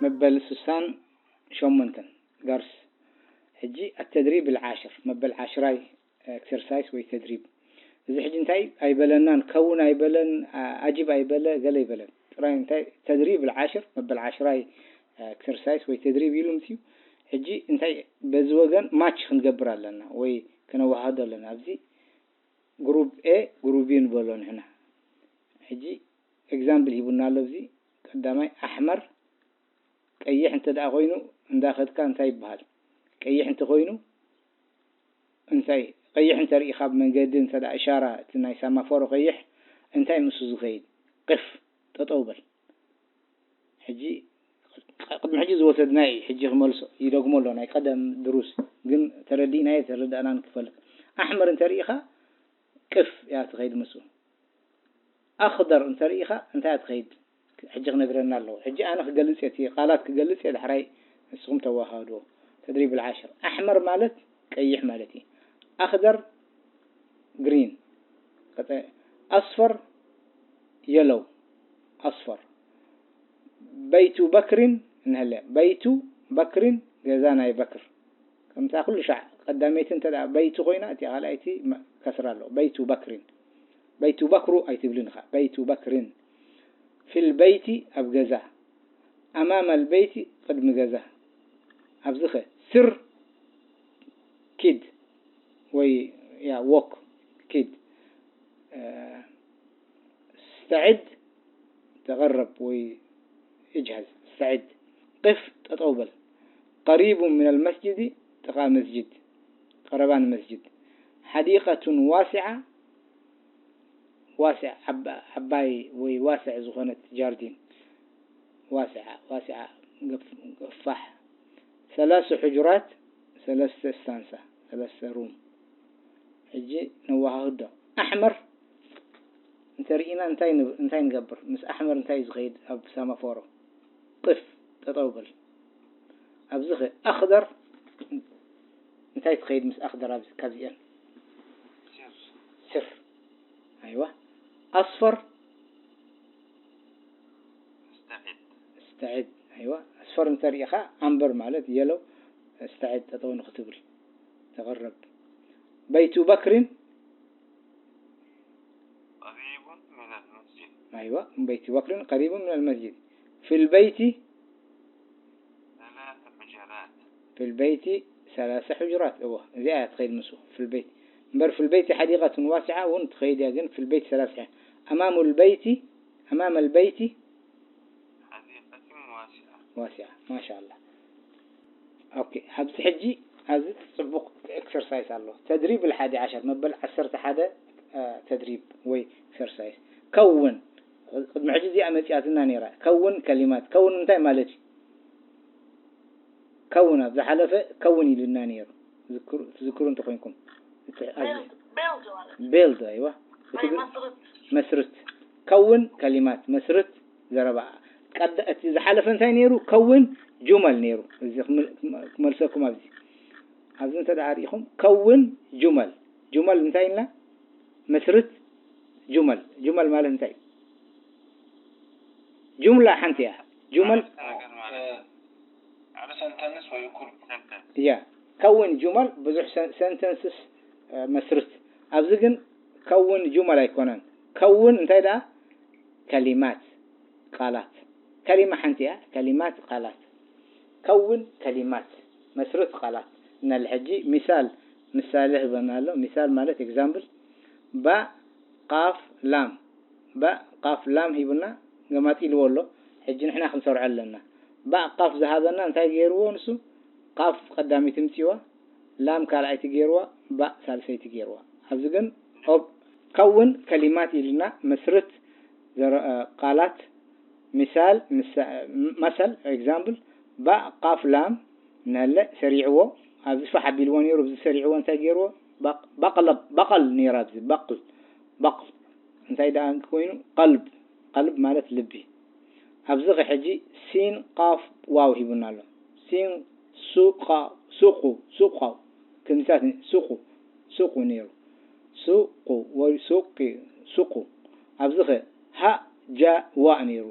መበል ስሳን ሸሞንተን ጋርስ። ሕጂ ኣተድሪብ ልዓሽር፣ መበል ዓሽራይ ኤክሰርሳይስ ወይ ተድሪብ። እዚ ሕጂ እንታይ ኣይበለናን፣ ከውን ኣይበለን፣ ኣ-፣ ኣጅብ ኣይበለ፣ ገለ ኣይበለን። ጥራይ እንታይ ተድሪብ ልዓሽር፣ መበል ዓሽራይ ኤክሰርሳይስ ወይ ተድሪብ ኢሉ ምጽዩ። ሕጂ እንታይ በዚ ወገን ማች ክንገብር ኣለና ወይ ክነወሃዶ ኣለና። ኣብዚ ግሩፕ ኤ፣ ግሩፕ ቢ ንበሎ ንሕና። ሕጂ ኤግዛምፕል ሂቡና ኣሎ። ኣብዚ ቀዳማይ ኣሕመር ቀይሕ እንተ ደኣ ኮይኑ እንዳኸድካ እንታይ ይበሃል? ቀይሕ እንተ ኮይኑ እንታይ? ቀይሕ እንተ ርኢኻ ኣብ መንገዲ እንተ ደኣ እሻራ እቲ ናይ ሳማፎሮ ቀይሕ እንታይ ምስኡ ዝኸይድ? ቅፍ፣ ጠጠው በል። ሕጂ ቅ-፣ ቅድሚ ሕጂ ዝወሰድናዮ እዩ። ሕጂ ክመልሶ ይደግሞ ኣሎ ናይ ቀደም ድሩስ። ግን ተረዲእናዮ ተረዳእና ንክፈልጥ። ኣሕመር እንተ ርኢኻ ቅፍ እያ ትኸይድ ምስኡ። ኣኽደር እንተ ርኢኻ እንታይ እያ ትኸይድ? ሕጂ ክነግረና ኣለዎ። ሕጂ ኣነ ክገልጽ እየ፣ እቲ ቃላት ክገልጽ እየ፣ ዳሕራይ ንስኹም ተወሃሃድዎ። ተድሪብ ልዓሽር። ኣሕመር ማለት ቀይሕ ማለት እዩ። ኣኽደር ግሪን። ቀጠ-፣ ኣስፈር የሎው። ኣስፈር። በይቱ በክሪን እንሀለ። በይቱ በክሪን፣ ገዛ ናይ በክር። ከምታ ኩሉ ሻዕ ቀዳመይቲ እንተ ደኣ በይቱ ኮይና፣ እቲ ካልኣይቲ መ-፣ ከስራ ኣለዎ። በይቱ በክሪን። በይቱ በክሩ ኣይትብልን ኢኻ። በይቱ በክሪን። ፊል በይቲ፣ ኣብ ገዛ። ኣማመል በይቲ፣ ቅድሚ ገዛ። ኣብዚኸ ስር ኪድ ወይ ያ ዎክ ኪድ። እ፣ እስተዕድ፣ ተቐረብ ወይ እጅሃዝ። እስተዕድ። ቅፍ፣ ጠጠው በል። ቀሪቡ ሚነል መስጅዲ፣ ጥቓ መስጅድ፣ ቀረባ ንመስጅድ። ሓዲቀቱን ዋሲዓ፣ ዋሲዕ፣ ዓባ-፣ ዓባይ ወይ ዋስዕ ዝኾነት ጃርዲን። ዋሲዓ፣ ዋሲዓ፣ ገፍ-፣ ገፋሕ። ሰላሱ ሕጁራት፣ ሰለስተ ስታንሳ፣ ሰለስተ ሩም። ሕጂ ነወሃህዶ። ኣሕመር እንተ ርኢና እንታይ ንብ-፣ እንታይ ንገብር? ምስ ኣሕመር እንታይ እዩ ዝኸይድ ኣብ ሳማፎሮ? ቅፍ፣ ጠጠው በል። ኣብዚ ኸ ኣኽደር እንታይ ትኸይድ ምስ ኣኽደር? ኣብዚ ካብዚአን ስር። ኣይዋ። ኣስፈር እስተዕድ። እስተዕድ። ኣይዋ። ኣስፈር እንተ ርኢኻ ኣንበር ማለት የሎ፣ እስተዕድ፣ ጠጠው ንኽትብል ተቐረብ። በይቱ በክሪን قريب من المسجد. ኣይዋ። በይቲ በክሪን ቀሪቡ ምን ኣልመስጅድ። ፊል በይቲ ثلاث حجرات. ፊል በይቲ ሰላሳ ሕጁራት። እወ፣ እዚኣ እያ ትኸይድ ምስኡ። ፊል በይቲ። እምበር ፊል በይቲ ሓዲቀቱን ዋሲዓ እውን ትኸይድ እያ፣ ግን ፊል በይቲ ሰላሳ። ኣማሙ ልበይቲ፣ ኣማመ ልበይቲ حديقة واسعة. ዋሲዓ። ማሻኣላ። ኦኬ፣ ኣብዚ ሕጂ ኣብዚ ጽቡቕ ኤክሰርሳይስ ኣሎ። ተድሪብ ልሓዲ ዓሸር፣ መበል ዓሰርተ ሓደ፣ እ፣ ተድሪብ ወይ ኤክሰርሳይስ። ከውን፣ ቅድሚ ሕጂ እዚኣ መጺኣትና ነይራ። ከውን ከሊማት። ከውን እንታይ ማለት እዩ? ከውን ኣብ ዝሓለፈ ከውን ኢሉና ነይሩ። ዝክሩ-፣ ትዝክሩ እንተኾይንኩም። እቲ ኣብዚ ቢልድ ማለት እዩ። ቢልድ፣ ኣይዋ። እቲ ወይ ግ-፣ መስርት። መስርት። ከውን ከሊማት፣ መስርት ዘረባ። ቀደ-፣ እቲ ዝሓለፈ እንታይ ነይሩ? ከውን ጁመል ነይሩ። እዚ ክም-፣ ክመልሰኩም ኣብዚ። ኣብዚ እንተ ደኣ ርኢኹም፣ ከውን ጁመል። ጁመል እንታይ ኢልና? መስርት ጁመል። ጁመል ማለት እንታይ እዩ? ጁምላ ሓንቲ እያ። ጁመል ነገር ማለት እዩ። ሓደ ሰንተንስ ወይ እኩል ሰንተንስ። እያ። ከውን ጁመል ብዙሕ ሰን-፣ ሰንተንስስ፣ እ፣ መስርት። ኣብዚ ግን ከውን ጁመል ኣይኮነን። ከውን እንታይ ደኣ? ከሊማት፣ ቃላት። ከሊማ ሓንቲ እያ፣ ከሊማት፣ ቃላት። ከውን ከሊማት፣ መስርት ቃላት። እና ሕጂ ሚሳል፣ ምሳሌ ህበና ኣሎ። ሚሳል ማለት ኤግዛምፕል። ባእ፣ ቃፍ፣ ላም። ባእ፣ ቃፍ፣ ላም ሂቡና፣ ገማጢልዎ ኣሎ። ሕጂ ንሕና ክንሰርዖ ኣለና። ባእ፣ ቃፍ ዝሃበና እንታይ ገይርዎ ንሱ? ቃፍ ቀዳሚት ምጽዋ፣ ላም ካልኣይቲ ገይርዋ፣ ባእ ሳልሰይቲ ገይርዋ። ኣብዚ ግን ኦብ-፣ ከውን ከሊማት ኢልና መስርት ዘረ-፣ እ፣ ቃላት፣ ሚሳል፣ ምሳ-፣ መሰል፣ ኤግዛምፕል፣ ባእ፣ ቃፍ፣ ላም፣ ነለ፣ ሰሪዕዎ፣ ኣብዚ ፋሕ ኣቢልዎ ነይሩ፣ ኣብዚ ሰሪዕዎ እንታይ ገይርዎ? በቅ-፣ በቕለ-፣ በቐል ነይራ፣ ኣብዚ በቕል፣ በቕል። እንታይ ደኣ ኮይኑ? ቀልብ፣ ቀልብ ማለት ልቢ። ኣብዚ ኸ ሕጂ ሲን፣ ቃፍ፣ ዋው ሂቡና ኣሎ። ሲን፣ ሱ፣ ቃ፣ ሱቁ፣ ሱቋው። ክንዲታት ኒ-፣ ሱቁ፣ ሱቁ ነይሩ። ሱቁ ወይ ሱቂ፣ ሱቁ። ኣብዚ ኸ ሃእ፣ ጃእ፣ ዋእ ነይሩ።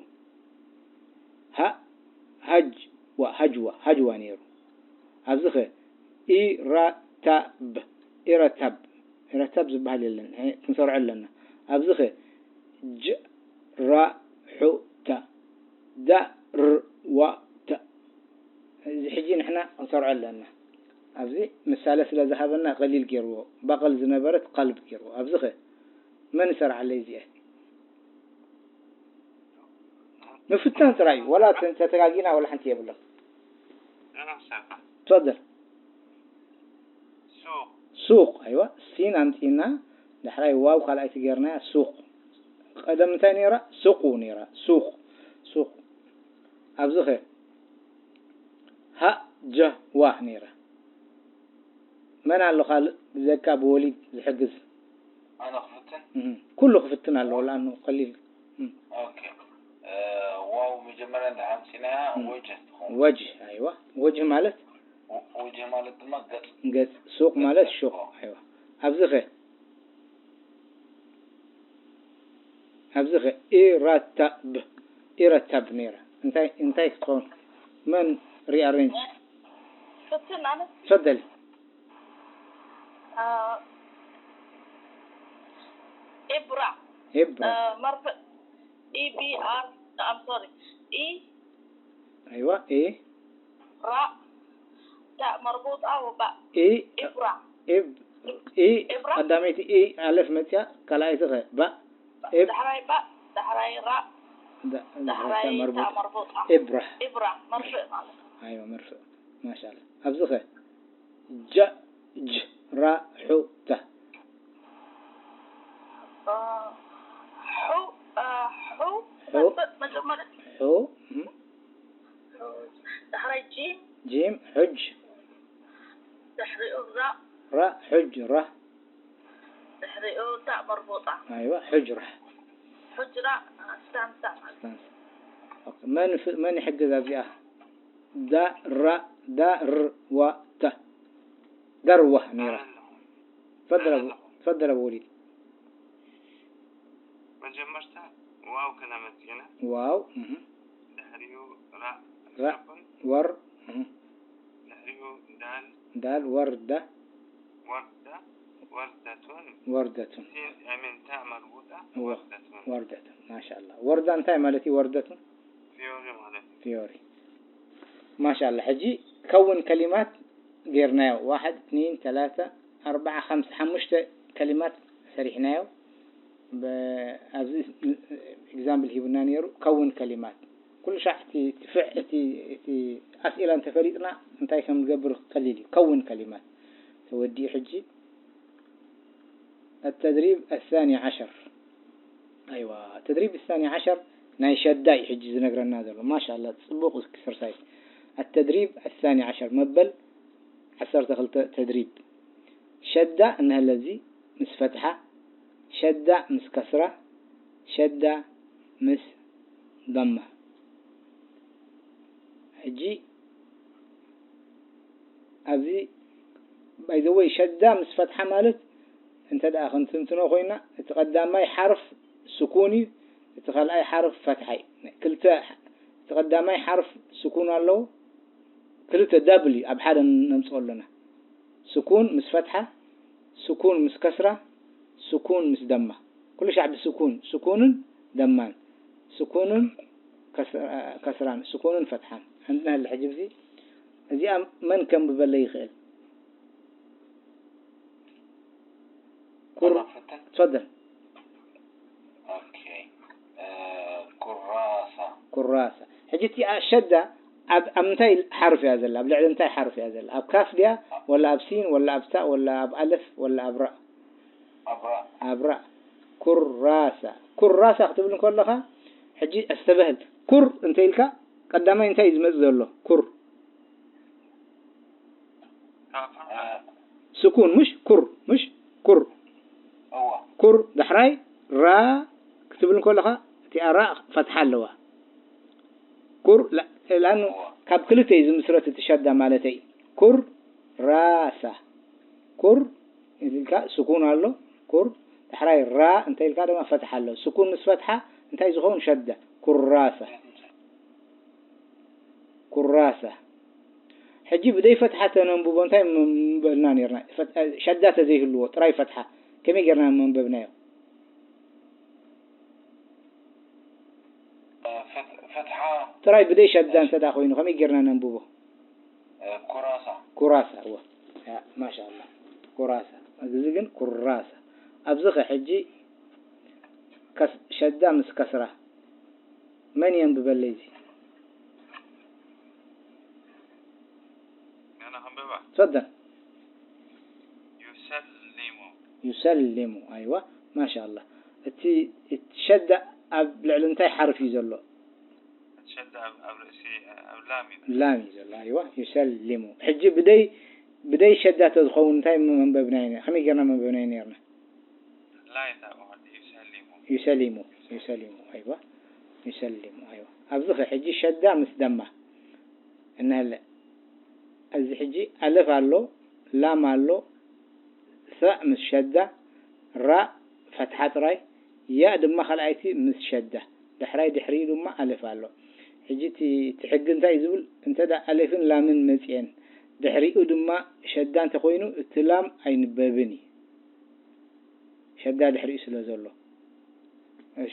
ሃእ፣ ሃጅዋ፣ ሃጅዋ፣ ሃጅዋ ነይሩ። ኣብዚ ኸ ኢረተብ፣ ኢረተብ፣ ኢረተብ ዝበሃል የለን። እ፣ ክንሰርዖ ኣለና። ኣብዚ ኸ ጅራሑተ፣ ዳርዋተ። እዚ ሕጂ ንሕና ክንሰርዖ ኣለና። ኣብዚ ምሳሌ ስለ ዝሃበና ቀሊል ገይርዎ። በቐል ዝነበረት ቀልብ ገይርዎ። ኣብዚ ኸ መን ይሰርዓለይ እዚኣ? ምፍታን ጥራይ እዩ። ወላ ተ-፣ ተተጋጊና ወላ ሓንቲ የብሎን። ትፈደል። ሱቕ። ሱቕ፣ ኣይዋ። ሲን ኣምጺእና፣ ዳሕራይ ዋው ካልኣይቲ ገይርናያ፣ ሱቕ። ቀደም እንታይ ነይራ? ሱቑ ነይራ። ሱቕ። ሱቕ። ኣብዚ ኸ? ሃ ጀ ዋ ነይራ። መን ኣሎ ካልእ ብዘይካ ብወሊድ ዝሕግዝ? ኣነ ክፍትን? እህ፣ ኩሉ ክፍትን ኣለዎ፣ ለኣኑ ቀሊል። እህ። ኦኬ። እ፣ ዋው መጀመርያ እንድሕር ኣምጺእናያ እህ። ወጅህ ትኸውን። ወጅህ፣ ኣይዋ። ወጅህ ማለት? ወ-፣ ወጅህ ማለት ድማ ገጽ። ገጽ። ሱቕ ማለት ገጽ። ሹቕ፣ ኣይዋ። ኣብዚ ኸ? ኣብዚ ኸ ኢረተብ፣ ኢረተብ ነይራ። እንታይ፣ እንታይ ክትኸውን? መን ሪኣሬንጅ? ፍትን ኣነ። ተፈደሊ። አ፣ ኢብራ። ኢብራ። አ፣ መርፍእ። ኢ ቢ ኣር፣ I'm sorry። ኢ ኣይዋ፣ ኢ። ራ፣ ታ መርቡጣ ወባእ። ኢ፣ ኢብራ። ኢብ-፣ ኢ፣ ኢብራ። ቀዳመይቲ ኢ፣ ኣለፍ መጽያ፣ ካልኣይቲ ኸ፣ ባእ። ኢብ-፣ ዳሕራይ ባእ፣ ዳሕራይ ራ፣ ዳ-፣ ዳሕራይ ዳሕራይ ታ መርቡጣ። መርቡጣ። ኢብራ። ኢብራ፣ መርፍእ ማለት ነው። ኣይዋ፣ መርፍእ። ማሻኣላ። ኣብዚ ኸ፣ ጃ፣ ጅ፣ ራ፣ ሑ፣ ታ። አ፣ ሑ፣ አ፣ ሑ፣ ሑ። መርፍእ መጀመርያ። ሑ፣ እም። ዳሕራይ ጂም። ጂም፣ ሑጅ። ድሕሪኡ ራ። ራ፣ ሑጅ፣ ራ። ድሕሪኡ ታ መርቡጣ። ኣይዋ፣ ሑጅራ። ሑጅራ፣ ስታንሳ ማለት። ስታንሳ። ኦኬ፣ መን ፍ-፣ መን ይሕግዝ ኣብዚኣ? ዳ፣ ራ፣ ዳ፣ ር፣ ዋ፣ ታ። ዳርዋ ነይራ። ኣለኹ። ተፈደል ኣቡ-፣ ኣለኹ። ተፈደል ኣቡ ወሊድ። መጀመርታ ዋው ከነመጽእና። ዋው፣ እህ። ድሕሪኡ ራ፣ ራ፣ ሱኩን። ወር፣ እህ። ድሕሪኡ ዳል። ዳል፣ ወርዳ። ወርዳ፣ ወርደቱን። ወርደቱን። ሲን፣ ኣይ ሚን፣ ታ መርቡጣ፣ እወ፣ ወርደቱን። ወርደቱን። ማሻኣላ። ወርዳ እንታይ ማለት እዩ? ወርደቱን? ፊዮሪ ማለት እዩ። ፊዮሪ። ማሻኣላ። ሕጂ ከውን ከሊማት ጌርናዮ። ዋሕድ፣ እትኒን፣ ተላተ፣ ኣርባዓ፣ ኸምሰ፣ ሓሙሽተ ከሊማት ሰሪሕናዮ። በ-፣ ኣብዚ ኤግዛምፕል ሂቡና ነይሩ። ከውን ከሊማት። ኩሉ ሻዕ እቲ፣ እቲ ፍዕ-፣ እቲ፣ እቲ ኣስኢላ እንተፈሊጥና እንታይ ከም ንገብር ቀሊል እዩ። ከውን ከሊማት። ተወዲኡ ሕጂ። التدريب الثاني عشر. ኣይዋ፣ ተድሪብ ሳኒ ዓሸር ናይ ሸዳ እዩ ሕጂ ዝነግረና ዘሎ። ማሻኣላ፣ ጽቡቕ ኤክሰርሳይዝ። التدريب الثاني عشر መበል ዓሰርተ ክልተ ተድሪብ። ሸዳ እንሀለ እዚ ምስ ፈትሓ፣ ሸዳ ምስ ከስራ፣ ሸዳ ምስ ደማ። ሕጂ ኣብዚ ባይ ዘ ወይ ሸዳ ምስ ፈትሓ ማለት እንተ ደኣ ክንትንትኖ ኮይና፣ እቲ ቀዳማይ ሓርፍ ስኩን እዩ፣ እቲ ካልኣይ ሓርፍ ፈትሓ እዩ። ክልተ፣ እቲ ቀዳማይ ሓርፍ ስኩን ኣለዎ፣ ክልተ ዳብል እዩ፣ ኣብ ሓደ ነምጽኦ ኣለና። ስኩን ምስ ፈትሓ፣ ስኩን ምስ ከስራ፣ ስኩን ምስ ደማ። ኩሉ ሻዕ ብስኩን፣ ስኩንን ደማን፣ ስኩንን ከስ-፣ ከስራን፣ ስኩንን ፈትሓን። እንድንሀለ ሕጂ ብዚ፣ እዚኣ መን ከንብበለይ ይኽእል? ኩር-፣ ኣና ፈትን። ትፈደል። ኦኬ። እ፣ ኩራሳ። ኩራሳ። ሕጂ እቲኣ ሸዳ ኣብ፣ ኣብ ምንታይ ሓርፍ እያ ዘላ? ኣብ ልዕሊ እንታይ ሓርፍ እያ ዘላ? ኣብ ካፍ ድያ? ወላ ኣብ ሲን? ወላ ኣብ ታእ? ወላ ኣብ ኣለፍ? ወላ ኣብ ራእ? ኣብ ራእ። ኣብ ራእ። ኩራሳ። ኩራሳ ክትብል እንከለኻ፣ ሕጂ ኣስተብህል። ኩር እንተ ኢልካ፣ ቀዳማይ እንታይ እዩ ዝመጽእ ዘሎ? ኩር። ካፍ። እ፣ ስኩን፣ ምሽ? ኩር፣ ምሽ? ኩር። እዋ። ኩር፣ ዳሕራይ ራ ክትብል እንከለኻ፣ እቲኣ ራ ፈትሓ ኣለዋ። ኩር፣ ላ-፣ ላኑ እዋ። ካብ ክልተ እዩ ዝምስረት እቲ ሸዳ ማለተይ። ኩር፣ ራሳ። ኩር ኢልካ ስኩን ኣሎ። ኩር፣ ዳሕራይ ራ እንተ ኢልካ ድማ ፈትሓ ኣሎ። ስኩን ምስ ፈትሓ እንታይ ዝኸውን? ሸዳ። ኩራሳ። ኩራሳ። ሕጂ ብደይ ፈትሓ ተነንብቦ እንታይ ም-፣ ምበልና ነርና? ፈት-፣ ሸዳ ተዘይህልዎ ጥራይ ፈትሓ ከመይ ጌርና መንበብናዮ? ፈት-፣ ፈትሓ ጥራይ ብደይ ሸዳ እንተ ደኣ ኮይኑ ከመይ ጌርና ነንብቦ? ኩራሳ። ኩራሳ፣ እወ። ያ፣ ማሻኣላ። ኩራሳ። እዚ ግን ኩራሳ። ኣብዚ ኸ ሕጂ ከስ-፣ ሸዳ ምስ ከስራ መን የንብበለይ እዚ? ኣነ ከንብባ። ትፈደል። ዩሰሊሙ። ዩሰሊሙ፣ ኣይዋ፣ ማሻኣላ። እቲ፣ እቲ ሸዳ ኣብ ልዕሊ እንታይ ሓርፍ እዩ ዘሎ? ሸዳ ኣብ፣ ኣብ ርእሲ፣ ኣብ ላም እዩ። ላም እዩ ዘሎ፣ ኣይዋ፣ ዩሰሊሙ። ሕጂ ብደይ፣ ብደይ ሸዳ ተዝኸውን እንታይ መንበብናዮ ነ-፣ ከመይ ጌርና መንበብናዮ ኔርና? ላይታ ብቐዲ ዩሰሊሙ። ዩሰሊሙ፣ ዩሰሊሙ፣ ኣይዋ፣ ዩሰሊሙ፣ ኣይዋ። ኣብዚ ኸ ሕጂ ሸዳ ምስ ደማ እንሀለ። እዚ ሕጂ ኣለፍ ኣሎ፣ ላም ኣሎ፣ ሳእ ምስ ሸዳ፣ ራእ ፈትሓ ጥራይ፣ ያእ ድማ ካልኣይቲ ምስ ሸዳ። ዳሕራይ ድሕሪኡ ድማ ኣለፍ ኣሎ። ሕጂ እቲ፣ እቲ ሕጊ እንታይ እዩ ዝብል? እንተ ደኣ ኣለፍን ላምን መጺኤን፣ ድሕሪኡ ድማ ሸዳ እንተኾይኑ፣ እቲ ላም ኣይንበብን እዩ። ሸዳ ድሕሪኡ ስለ ዘሎ።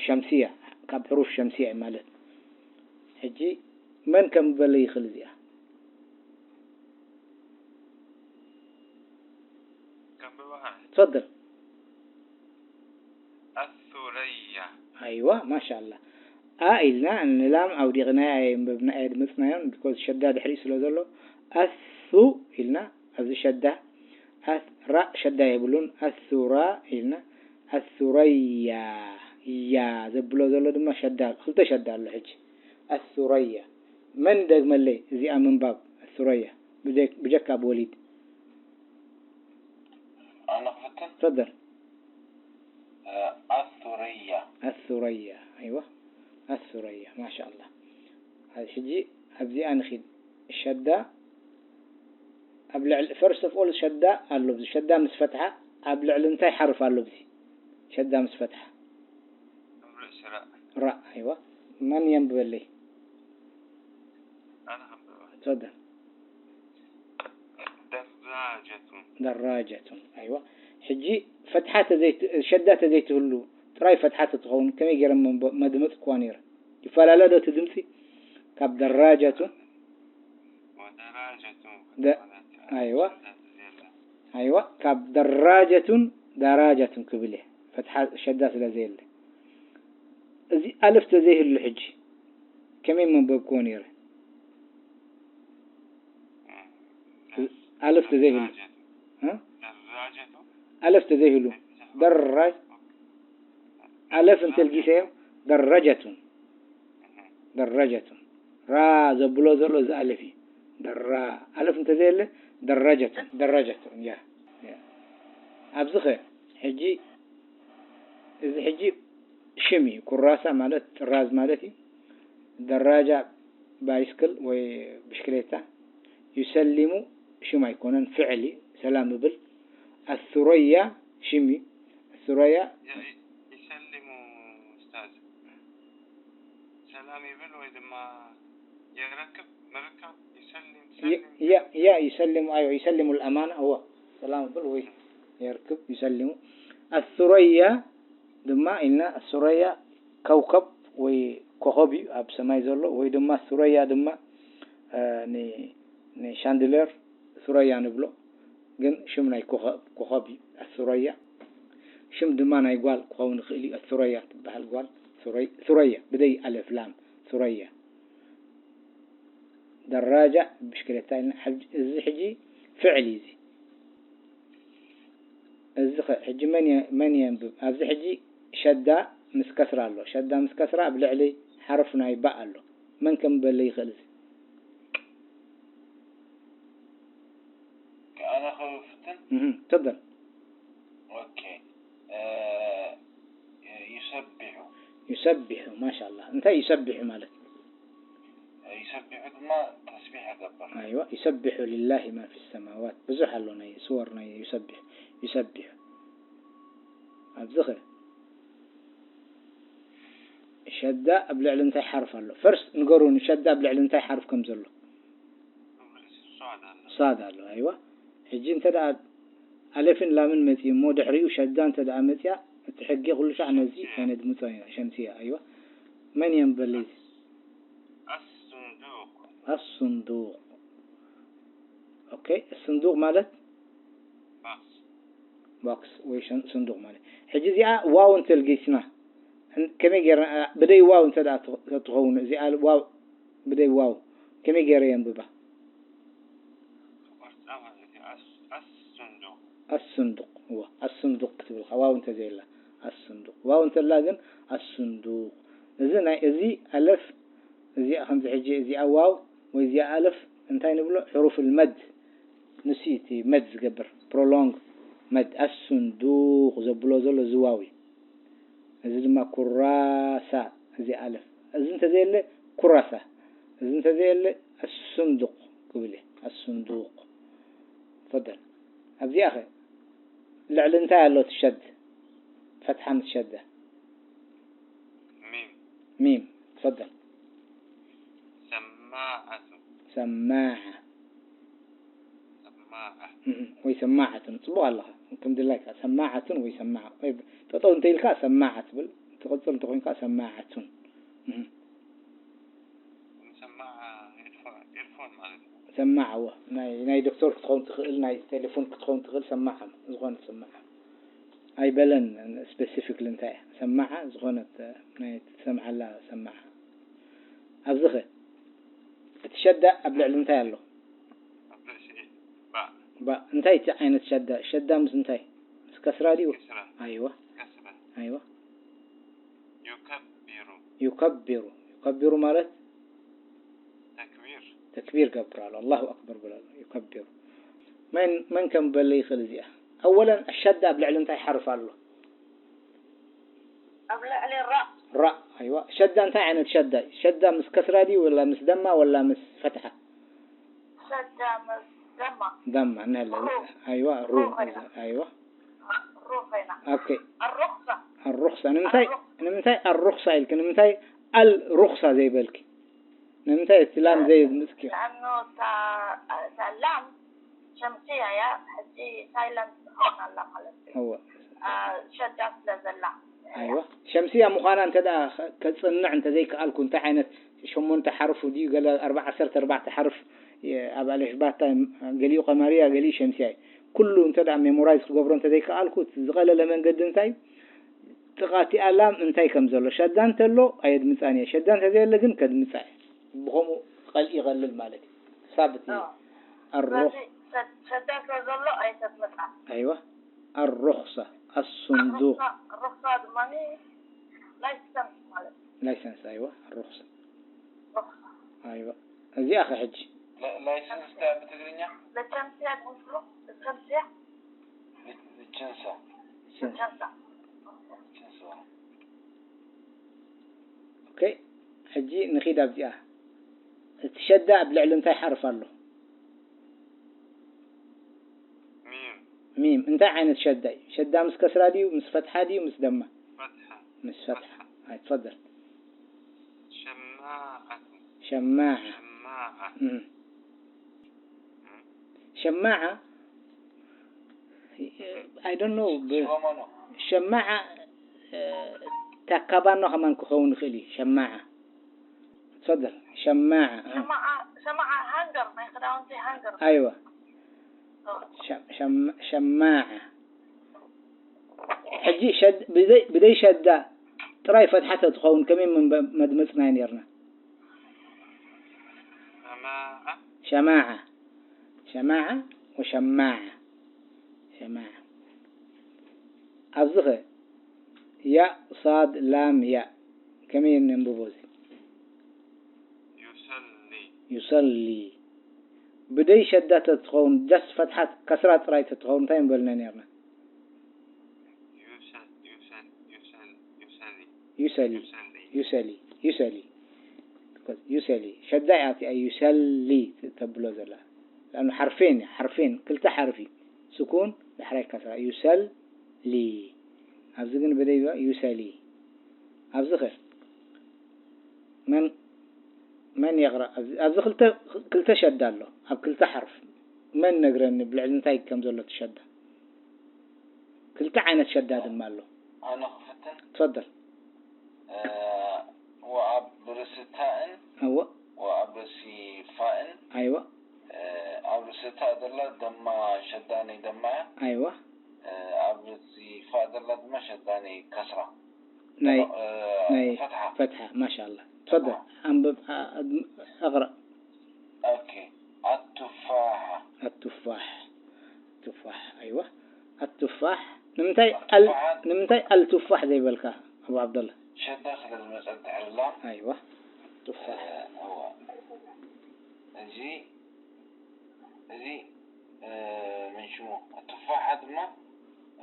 ሸምስያ፣ ካብ ሕሩፍ ሸምስያ እዩ ማለት። ሕጂ መን ከንብበለይ ይኽእል እዚኣ? ከንብበኻ። ትፈደል። ኣሱረያ። ኣይዋ፣ ማሻኣላ። ኣ ኢልና ንላም ኣውዲቕናያ ኣየንበብና ኣየድመጽናዮን፣ ቢኮዝ ሸዳ ድሕሪኡ ስለ ዘሎ። ኣሱ ኢልና ኣብዚ ሸዳ፣ ኣስ-፣ ራእ ሸዳ የብሉን። ኣሱራ ኢልና፣ ኣሱረያ፣ ያ ዘብሎ ዘሎ ድማ ሸዳ፣ ክልተ ሸዳ ኣሎ ሕጂ። ኣሱረያ። መን ደግመለይ እዚኣ ምንባብ ኣሱረያ? ብጀ-፣ ብጀካ ኣብ ወሊድ። ኣነ ክፍትን? ተፈደል። ኣሱረያ። ኣሱረያ፣ ኣይዋ። ኣሱረያ፣ ማሻኣላ። ሕጂ ኣብዚኣ ንኺድ። ሸዳ ኣብ ልዕሊ፣ ፈርስት ኦፍ ኦል ሸዳ ኣሎ። ኣብዚ ሸዳ ምስ ፈትሓ ኣብ ልዕሊ እንታይ ሓርፍ ኣሎ? ኣብዚ ሸዳ ምስ ፈትሓ። ኣብ ርእሲ ራእ። ራእ፣ ኣይዋ። መን የንብበለይ? ኣነ ከንብባ። ተፈደል። ደራጀቱን። ደራጀቱን፣ ኣይዋ። ሕጂ ፈትሓ ተዘይት-፣ ሸዳ ተዘይትህሉ፣ ጥራይ ፈትሓ ተትኸውን፣ ከመይ ገይረ መንበ-፣ መድመጽክዋ ነይረ? ይፈላለ ዶ እቲ ድምጺ? ካብ ደራጀቱን? ወደራጀቱን ደ-፣ ማለት ኣይዋ። ሸዳ ተዘየለ። ኣይዋ፣ ካብ ደራጀቱን ደራጀቱን ክብል እየ። ፈትሓ ሸዳ ስለ ዘየለ። እዚ ኣልፍ ተዘይህሉ ሕጂ፣ ከመይ መንበብክዎ ነይረ? ኣልፍ ተዘይህሉ። ደራጀቱ። እ? ደራጀቱ። ኣልፍ ተዘይህሉ። ደራጅ-፣ ኣልፍ እንተልጊሰዮ፣ ደረጀቱን። ደረጀቱን። ራ ዘብሎ ዘሎ እዚ ኣልፍ እዩ። ደራ። ኣልፍ እንተዘየለ፣ ደረጀቱን። ደረጀቱን። ያ። ያ። ኣብዚ ኸ፣ ሕጂ፣ እዚ ሕጂ ሽም እዩ። ኩራሳ ማለት ጥራዝ ማለት እዩ። ደራጃ ባይስክል ወይ ብሽክሌታ። ዩሰሊሙ ሽም ኣይኮነን፣ ፍዕል እዩ። ሰላም ይብል። ኣሱረያ ሽም እዩ። ኣሱረያ ያ፣ ይ-፣ ይሰሊሙ ኡስታዝ። ሰላም ይብል ወይ ድማ የረክብ፣ ምርካብ፣ ይሰሊም፣ የ-፣ ሰሊም። ያ፣ ያ፣ ይሰሊሙ፣ ኣይዋ፣ ይሰሊሙ ልኣማና፣ እወ። ሰላም ይብል ወይ የርክብ፣ ይሰሊሙ። ኣሱረያ ድማ ኢልና፣ ኣሱረያ ከውከብ ወይ ኮኸብ እዩ ኣብ ሰማይ ዘሎ፣ ወይ ድማ ሱረያ ድማ፣ እ፣ ን-፣ ንሻንድለር ሱረያ ንብሎ፣ ግን ሽም ናይ ኮኸብ፣ ኮኸብ እዩ ኣሱረያ። ሽም ድማ ናይ ጓል ክኸውን ይኽእል እዩ፣ ኣሱረያ ትበሃል ጓል፣ ሱረይ-፣ ሱረያ፣ ብደይ ኣለፍ ላም፣ ሱረያ። ደራጃ ብሽክሌታ ኢልና፣ ሕጂ፣ እዚ ሕጂ ፍዕል እዩ እዚ። እዚ ኸ፣ ሕጂ መን የ-፣ መን የንብብ? ኣብዚ ሕጂ ሸዳ ምስ ከስራ ኣሎ። ሸዳ ምስ ከስራ ኣብ ልዕሊ ሓርፍ ናይ ባእ ኣሎ። መን ከንብበለይ ይኽእል እዚ? ኣነ ክፍትን? እህ፣ ተፈደል። ኦኬ። እ፣ ዩሰቢሑ። ዩሰቢሑ፣ ማሻኣላ። እንታይ ዩሰቢሑ ማለት? ዩሰቢሑ ድማ ተስቢሕ ይገብር። ኣይዋ፣ ዩሰቢሑ ሊላሂ ማ ፊ ሰማዋት። ብዙሕ ኣሎ ናይ ስወር ናይ ዩሰቢሕ። ዩሰቢሑ። ኣብዚ ኸ፣ ሸዳ ኣብ ልዕሊ እንታይ ሓርፍ ኣሎ? ፈርስት ንገሩኒ፣ ሸዳ ኣብ ልዕሊ እንታይ ሓርፍ ከም ዘሎ? ሳድ ኣሎ። ኣይዋ። ሕጂ እንተ ደኣ ኣለፍን ላምን መጺኡ እሞ ድሕሪኡ ሸዳ እንተ ደኣ መጺኣ፣ እቲ ሕጊ ኩሉ ሻዕ ነዚ ኣይነድምጾ ኢና። ሸምስያ። ኣይዋ። መን የንበል እዚ? الصندوق الصندوق. ኦኬ፣ الصندوق ማለት box ቦክስ ወይ ሸን- صندوق ማለት። ሕጂ እዚኣ ዋው እንተልጊስና እን- ከመይ ገይርና ብደይ ዋው እንተ ደኣ ትኸ- ትኸውን እዚኣ ዋው ብደይ ዋው ከመይ ገይረ የንብባ? ትቆርጻ ማለት እዩ። الصندوق الصندوق እዋ الصندوق ክትብል ኢኻ ዋው እንተ ዘየላ الصندوق ዋው እንተላ ግን الصندوق እዚ ናይ እዚ ኣለፍ እዚኣ ከምዚ ሕጂ እዚኣ ዋው ወይ እዚኣ ኣለፍ እንታይ ንብሎ حروف المد ንሱ እቲ መድ ዝገብር prolong መድ الصندوق ዘብሎ ዘሎ እዚ ዋው እዩ። እዚ ድማ ኩራሳ እዚ ኣለፍ እዚ እንተዘየለ ኩራሳ እዚ እንተዘየለ الصندوق ክብል እየ። الصندوق تفضل ኣብዚኣ ኸ ልዕሊ እንታይ ኣሎ እቲ ሸድ ፈትሓ ምስ ሸደ ميم ሚም تفضل سماعة ሰማዓ سماعة እህ፣ ወይ ሰማዓቱን ጽቡቕ ኣለኻ ከም ድላይካ ሰማዓቱን ወይ ሰማዓ ወይ ጠጠው እንተ ኢልካ ሰማዓ ትብል ትቕጽል እንተኾይንካ ሰማዓቱን እህ፣ سماعة إيرفون إيرفون ማለት እዩ። ሰማዓ እዋ ናይ ናይ ዶክተር ክትኸውን ትኽእል ናይ ቴሌፎን ክትኸውን ትኽእል ሰማዓ ዝኾነት ሰማዓ ኣይበለን specifically እንታይ እያ ሰማዓ ዝኾነት ናይ ትሰምዓላ ሰማዓ ኣብዚ ኸ እቲ ሸዳ ኣብ ልዕሊ እንታይ ኣሎ ኣብ ርእሲ ባእ ባ እንታይ እቲ ዓይነት ሸዳ ሸዳ ምስ እንታይ ምስ ከስራ ድዩ كسرة ኣይዋ كسرة ኣይዋ يكبر يكبر يكبر ማለት تكبير ተክቢር ገብር ኣሎ ኣላሁ ኣክበር ብሎ ኣሎ يكبر መን መን ከም በለ ይኽእል እዚኣ ኣወለን ሸዳ ኣብ ልዕሊ እንታይ ሓርፍ ኣሎ ኣብ ልዕሊ ራ ራ ኣይዋ ሸዳ እንታይ ዓይነት ሸዳ እዩ ሸዳ ምስ ከስራ ድዩ ወላ ምስ ደማ ወላ ምስ ፈትሓ ሸዳ ምስ ደማ ደማ ንህለ ሩ። ኣይዋ ሩ ሩ ኮይና። ኣይዋ ሩ ኮይና ኦኬ ኣሩክሳ ኣሩክሳ ንምንታይ ንምንታይ ኣሩክሳ ኢልክ ንምንታይ ኣል ሩክሳ ዘይበልክ ንምንታይ እቲ ላም ዘይምጽኪ لأنه ላም ሸምስያ እያ ሕጂ ሳይለንት ትኸውን ኣላ ማለት እዩ እወ ሸዳ ስለ ዘላ ኣይዋ ሸምስያ ምዃና እንተ ደኣ ከ- ከጽንዕ እንተ ዘይከኣልኩ እንታይ ዓይነት ሸሞንተ ሓርፉ ድዩ ገለ ኣርባ ዓሰርተ ኣርባዕተ ሓርፍ የ- ኣብ ኣለፍባታ ገሊኡ ቀመርያ ገሊኡ ሸምስያ እዩ ኩሉ እንተ ደኣ ሜሞራይዝ ክገብሮ እንተ ዘይከኣልኩ እቲ ዝቐለለ መንገዲ እንታይ ጥቓ እቲኣ ላም እንታይ ከም ዘሎ ሸዳ እንተሎ ኣየድምጻን እየ ሸዳ እንተ ዘየለ ግን ከድምጻ እየ ብኸምኡ ቀልኢ ይቐልል ማለት እዩ ክሳብ እቲ ኣዎ። ኣሩኽ ስለዚ ሸዳ ስለ ዘሎ ኣይተድምጻ ኣይዋ ኣሩኽሳ ኣሱንዱቕ ሩክሳ ድማ ላይሰንስ ማለት እዩ ላይሰንስ ኣይዋ ኣሩኽሳ ሩክሳ ኣይዋ እዚኣ ኸ ሕጂ لا- لايسنس ده بتقرينيا ለቸምስያ ድምስሉ ለቸምስያ للجنسة ለቸምሳ جنسة ኦኬ ሕጂ ንኺድ ኣብዚኣ እቲ ሸዳ ኣብ ልዕሊ እንታይ ሓርፍ ኣሎ ميم ሚም እንታይ ዓይነት ሸዳ እዩ ሸዳ ምስ ከስራ ድዩ ምስ ፈትሓ ድዩ ምስ ደማ فتحة ምስ ፈትሓ ኣይትፈደል شماعة ሸማዓ شماعة እም። ሸማዓ I don't know ብ- شو منو ሸማዓ እ፣ ታካባኖ ከማን ክኸውን ይኽእል እዩ ሸማዓ ትፈደል ሸማዓ እ። ሸማዓ ሸማዓ ሃንገር ናይ ክዳውንቲ ሃንገር ኣይዋ ሸ- ሸም- ሸማዓ ሕጂ ሸድ- ብዘይ- ብዘይ ሸዳ ጥራይ ፈትሓ ተትኸውን ከመይ መንበ- መድመፅናዮ ነርና شماعة ሸማዓ ሸማዓ ወሸማዓ ሸማዓ ኣብዚ ኸ ያእ ሳድ ላም ያእ ከመይ ነንብቦ እዚ يصلي يصلي ብደይ ሸዳ ተትኸውን ጃስት ፈትሓት ከስራ ጥራይ ተትኸውን እንታይ ምበልና ነርና يصل يصل يصل يصلي يصلي يصلي يصلي يصلي يصلي ሸዳ እያ እቲኣ يصلي ተብሎ ዘላ لأنه حرفين حرفين ክልተ ሓርፊ ስኩን ዳሕራይ ከስራ يصلي ኣብዚ ግን ብደይ يصلي ኣብዚ ኸ መን መን የቕረእ? ኣብዚ፣ ኣብዚ ክልተ፣ ክልተ ሸዳ ኣሎ። ኣብ ክልተ ሓርፍ መን ነግረኒ ብልዕሊ እንታይ ከም ዘሎ እቲ ሸዳ? ክልተ ዓይነት ሸዳ ድማ ኣሎ። ኣነ ክፍትን። ትፈደል። እ፣ ወኣብ ርእሲ ታእን እወ። ወኣብ ርእሲ ፋእን። ኣይወ። እ፣ ኣብ ርእሲ ታእ ዘላ ደማ ሸዳኒ ደማ እያ። ኣይወ። እ፣ ኣብ ርእሲ ፋእ ዘላ ድማ ሸዳኒ ከስራ። ናይ፣ እ፣ ናይ ፈትሓ። ፈትሓ፣ ማሻኣላ። ትፈደል። ኣዎ። ኣንብብ፣ ኣ-፣ ኣድም-፣ ኣቕረእ። ኦኬ። ኣቱፋሓ። ኣቱፋሕ። ቱፋሕ፣ ኣይዋ። ኣቱፋሕ። ንምንታይ ኣል-፣ ኣቱፋሓ። ንምንታይ ኣልቱፋሕ ዘይበልካ፣ ኣቡ ዓብደላ? ሸዳ ስለ ዝመጸት ድሕሪ ላም። ኣይዋ። ቱፋሕ። እ፣ እዋ። እዚ፣ እዚ፣ እ፣ ምን ሽሙ? ኣቱፋሓ ድማ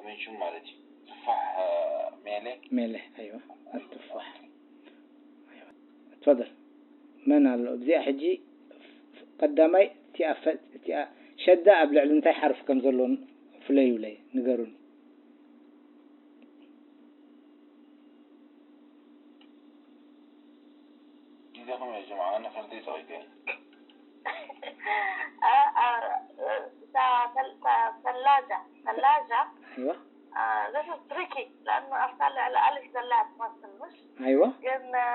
ምን ሽሙ ማለት እዩ። ቱፋሕ፣ እ፣ ሜለ። ሜለ፣ ኣይዋ። ኣቱፋሕ። ኣይዋ። ትፈደል። መን ኣሎ? እዚኣ ሕጂ ቀዳማይ እቲኣ ፈ-፣ እቲኣ ሸዳ ኣብ ልዕሊ እንታይ ሓርፍ ከም ዘሎ ፍለዩለይ፣ ንገሩኒ። ግዜኹም ያ ጀማዓ፣ ኣነ ፈርደይ ጸቒጠ እየ። አ-፣ አ-፣ እታ ፈል-፣ ፈላጃ፣ ፈላጃ። ኣይዋ። አ፣ this is tricky፣ ለኣኑ ኣብታ ልዕሊ ኣልፍ ዘላ እያ ትመስል፣ ምሽ? ኣይዋ። ግን፣ አ፣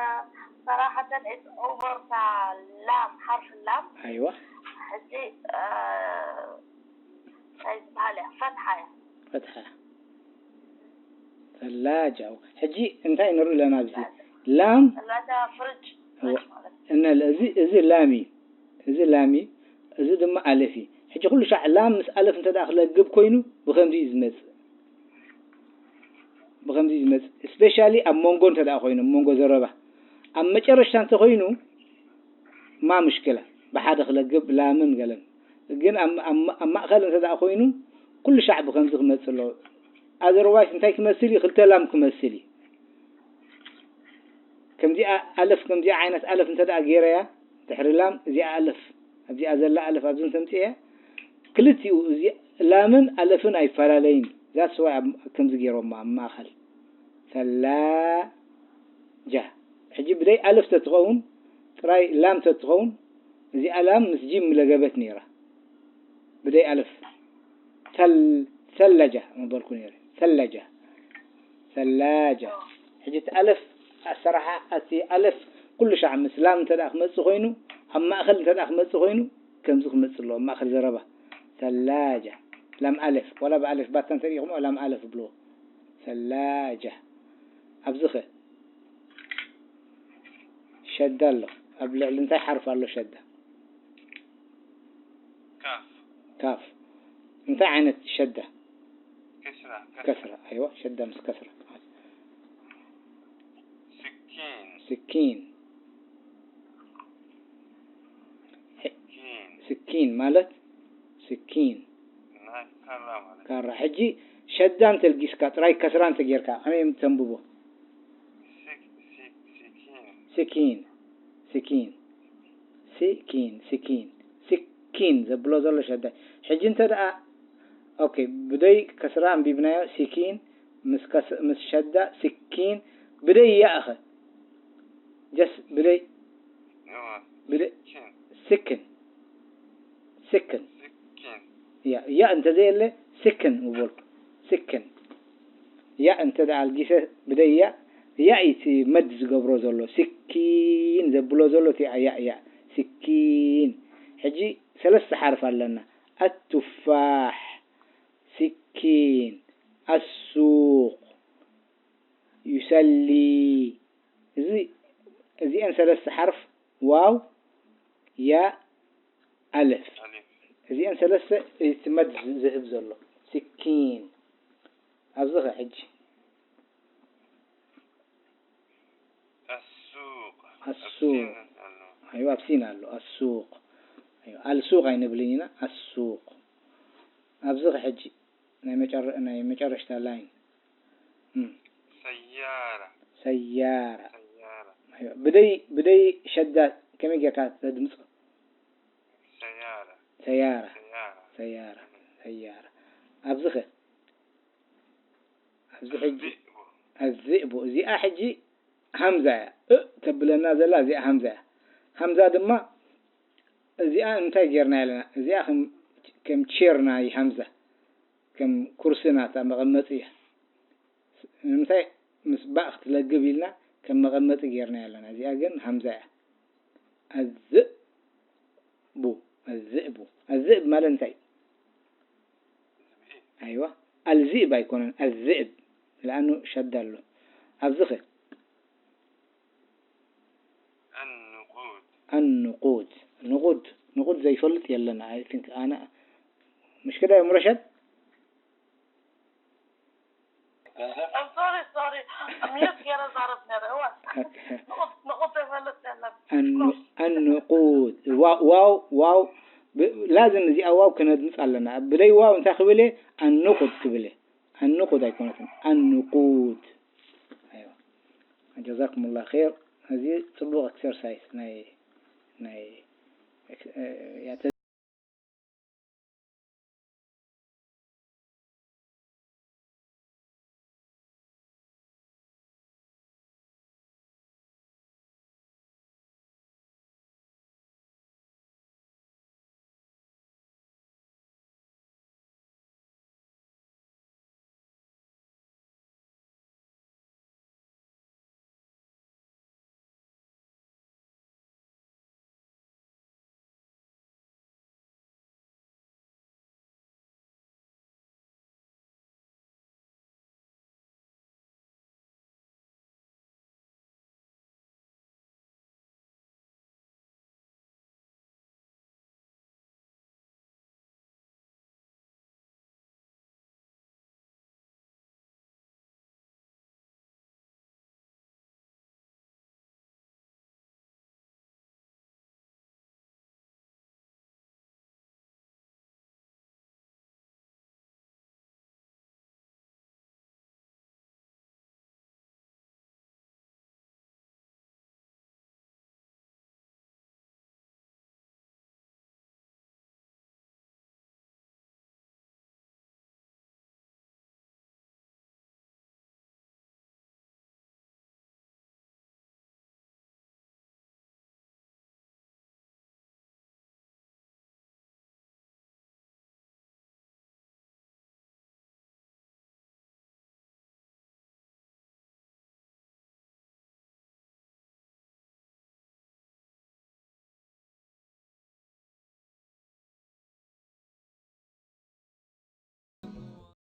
ሰራሓተን it's over እታ ላም፣ ሓርፊ ላም። ኣይዋ። ሕጂ፣ አ፣ እንታይ ዝበሃል እያ? ፈትሓ እያ። ፈትሓ። ፈላጃ። ሕጂ እንታይ ንርኢ ኣለና ኣብዚ? ላም። ፈላጃ ፍርጅ፣ እወ። ፍርጅ ማለት እዩ። እነ-፣ እዚ፣ እዚ ላም እዩ። እዚ ላም እዩ። እዚ ድማ ኣለፍ እዩ። ሕጂ ኩሉ ሻዕ ላም ምስ ኣለፍ እንተ ደኣ ክለግብ ኮይኑ ብኸምዚ እዩ ዝመጽእ። ብኸምዚ እዩ ዝመጽእ። ስፔሻሊ ኣብ መንጎ እንተ ደኣ ኮይኑ፣ ኣብ መንጎ ዘረባ። ኣብ መጨረሽታ እንተ ኮይኑ፣ ማ ምሽክላ። ብሓደ ክለግብ ላምን ገለን። ግን ኣብ፣ ኣብ፣ ኣብ ማእከል እንተ ደኣ ኮይኑ፣ ኩሉ ሻዕ ብኸምዚ ክመጽእ ኣለዎ። ኣዘርዋይስ እንታይ ክመስል እዩ? ክልተ ላም ክመስል እዩ። ከምዚኣ ኣለፍ፣ ከምዚኣ ዓይነት ኣለፍ እንተ ደኣ ገይረያ፣ ድሕሪ ላም፣ እዚኣ ኣለፍ፣ ኣብዚኣ ዘላ ኣለፍ ኣብዚ እንተምፅእያ፣ ክልቲኡ፣ እዚ ላምን ኣለፍን ኣይፈላለይን። That's why ኣብ፣ ከምዚ ገይሮማ ኣብ ማእኸል። ሰላጃ። ሕጂ ብደይ ኣለፍ ተትኸውን፣ ጥራይ ላም ተትኸውን፣ እዚኣ ላም ምስ ጂም ምለገበት ነይራ። ብደይ ኣለፍ። ሰል-፣ ሰለጃ ምበልኩ ነይረ። ሰለጃ። ሰላጃ። ሕጂ እቲ ኣለፍ ኣሰራሓ፣ እቲ ኣለፍ ኩሉ ሻዕ ምስ ላም እንተ ደኣ ክመጽእ ኮይኑ፣ ኣብ ማእከል እንተ ደኣ ክመጽእ ኮይኑ፣ ከምዚ ክመጽእ ኣለዎ፣ ኣብ ማእከል ዘረባ። ሰላጃ። ላም ኣለፍ። ዋላ ብኣለፍ ባታ እንተ ርኢኹምኦ፣ ላም ኣለፍ ብልዎ። ሰላጃ። ኣብዚ ኸ? ሸዳ ኣሎ። ኣብ ልዕሊ እንታይ ሓርፍ ኣሎ ሸዳ? ካፍ። ካፍ። እንታይ ዓይነት ሸዳ? ከስራ፣ ከስራ። ከስራ፣ ኣይዋ፣ ሸዳ ምስ ከስራ። ስኪን። ስኪን። ሕ-፣ ስኪን። ስኪን ማለት ስኪን። ናይ ካራ ማለት። ካራ። ሕጂ ሸዳ እንተልጊስካ ጥራይ ከስራ እንተጌርካ ከመይ ተንብቦ? ስክ-፣ ስክ-፣ ስኪን። ስኪን። ስኪን። ስኪን፣ ስኪን። ስኪን ዘብሎ ዘሎ ሸዳ። ሕጂ እንተ ደኣ፣ ኦኬ፣ ብደይ ከስራ ኣንቢብናዮ፣ ስኪን ምስ ከስ-፣ ምስ ሸዳ፣ ስኪን፣ ብደይ ያእኸ? ጀስ ብደይ፣ እዋ፣ ብደይ፣ ስኪን። ስክን። ስክን። ስኪን። ያ፣ ያ እንተ ዘየለ፣ ስክን ምበልኩ። ስክን። ያ እንተ ደኣ ኣልጊሰ ብደይ ያ፣ ያ እዩ እቲ መድ ዝገብሮ ዘሎ። ስኪን ዘብሎ ዘሎ እቲ ያ፣ ያ፣ ያ። ስኪን። ሕጂ ሰለስተ ሓርፍ ኣለና። ኣቱፋሕ፣ ስኪን፣ ኣሱቕ፣ ዩሰሊ። እዚ፣ እዚአን ሰለስተ ሓርፍ ዋው፣ ያ፣ ኣለፍ። ኣለፍ። እዚአን ሰለስተ እቲ መድ ዝህብ ዘሎ። ስኪን። ኣብዚ ኸ ሕጂ? ኣሱቕ። ኣሱቕ። ኣብሲን ኣሎ። ኣይዋ፣ ኣብሲን ኣሎ። ኣሱቕ። ኣይዋ፣ ኣልሱቕ ኣይንብልን ኢና። ኣሱቕ። ኣብዚ ኸ ሕጂ? ናይ መጨረ-፣ ናይ መጨረሽታ ላይን። እም። ሰያራ። ሰያራ። ሰያራ። ኣይዋ፣ ብደይ፣ ብደይ ሸዳ ከመይ ጌርካ ተድምጾ? ሰያራ። ሰያራ። ሰያራ። ሰያራ። ሰያራ። ኣብዚ ኸ? ኣብዚ ሕጂ ኣዚእቡ። ኣዚእቡ። እዚኣ ሕጂ ሃምዛ እያ። እ ተብለና ዘላ እዚኣ ሃምዛ እያ። ሃምዛ ድማ እዚኣ እንታይ ጌርና ኣለና? እዚኣ ከም ከም ቼር ናይ ሃምዛ፣ ከም ኩርሲ ናታ መቐመጢ እያ። ንምንታይ? ምስ ባእ ክትለግብ ኢልና ከም መቐመጢ ጌርና ኣለና። እዚኣ ግን ሃምዛ እያ። ኣዝእቡ፣ ኣዝእቡ። ኣዝእብ ማለት እንታይ? ኣይዋ፣ ኣልዚእብ ኣይኮነን፣ ኣዝእብ። ለኣኑ ሸዳ ኣሎ። ኣብዚ ኸ? النقود ኣንቁድ። ንቁድ፣ ንቁድ ዘይፈልጥ የለን። I think ኣነ፣ ምሽ ከዳ እዮም ረሸድ? I'm sorry, sorry. ሚዩት ገይረ ዛረብ ነረ። እዋ ንቑጥ ዘይፈልጥ የለን። ኣንቁድ። ዋው፣ ዋው፣ ዋው። ብ-፣ ላዝም እዚኣ ዋው ክነድምፅ ኣለና። ብለይ ዋው እንታይ ክብል እየ? ኣንቁድ ክብል እየ። ኣንቁድ ኣይኮነትን። ኣንቁድ። ኣይዋ። ጀዛኩም ላ ር። እዚ ፅቡቕ ኤክሰርሳይስ ናይ ናይ ኤክስ-፣ እ፣ ያተ